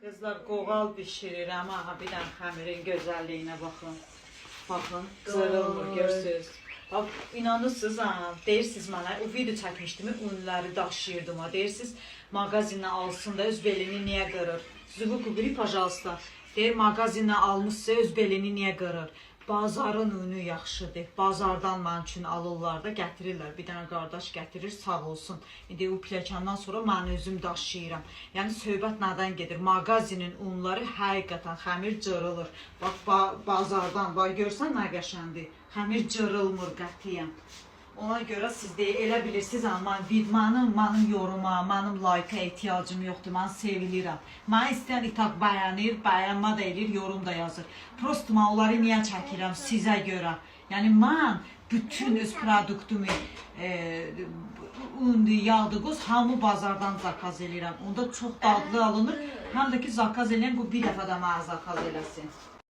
Qızlar, qoğal bişirirəm. Aha, bir dənə xəmirin gözəlliyinə baxın. Baxın, cırılmır, görürsüz. Bax, inanırsınız ha, deyirsiniz mənə, o video çəkmişdim, unları daşıyırdım ha. Deyirsiniz, mağazinə alsın da öz belini niyə qırır? Звук убери, пожалуйста. Deyir, mağazinə almışsa öz belini niyə qırır? Bazarın unu yaxşıdır. Bazardan mənim üçün alırlar da, gətirirlər. Bir dənə qardaş gətirir, sağ olsun. İndi o pləkandan sonra mən özüm daşıyıram. Yəni söhbət nədən gedir? Mağazinin unları həqiqətən xəmir cırılır. Bax bazardan, bax görsən nə qəşəngdir. Xəmir cırılmır qətiyyən. Ona görə siz də elə bilirsiniz, amma mənim yoruma, mənim layka ehtiyacım yoxdur. Mən sevilirəm. Mən istəyən itaq bəyənir, bəyənmə də eləyir, yorum da yazır. Prosto mən onları niyə çəkirəm sizə görə? Yəni mən bütün öz produktumu undu, yağdı, qoz hamı bazardan zakaz eləyirəm. Onda çox dadlı alınır. Həm də ki zakaz eləyən bu bir dəfə də mənə zakaz eləsin.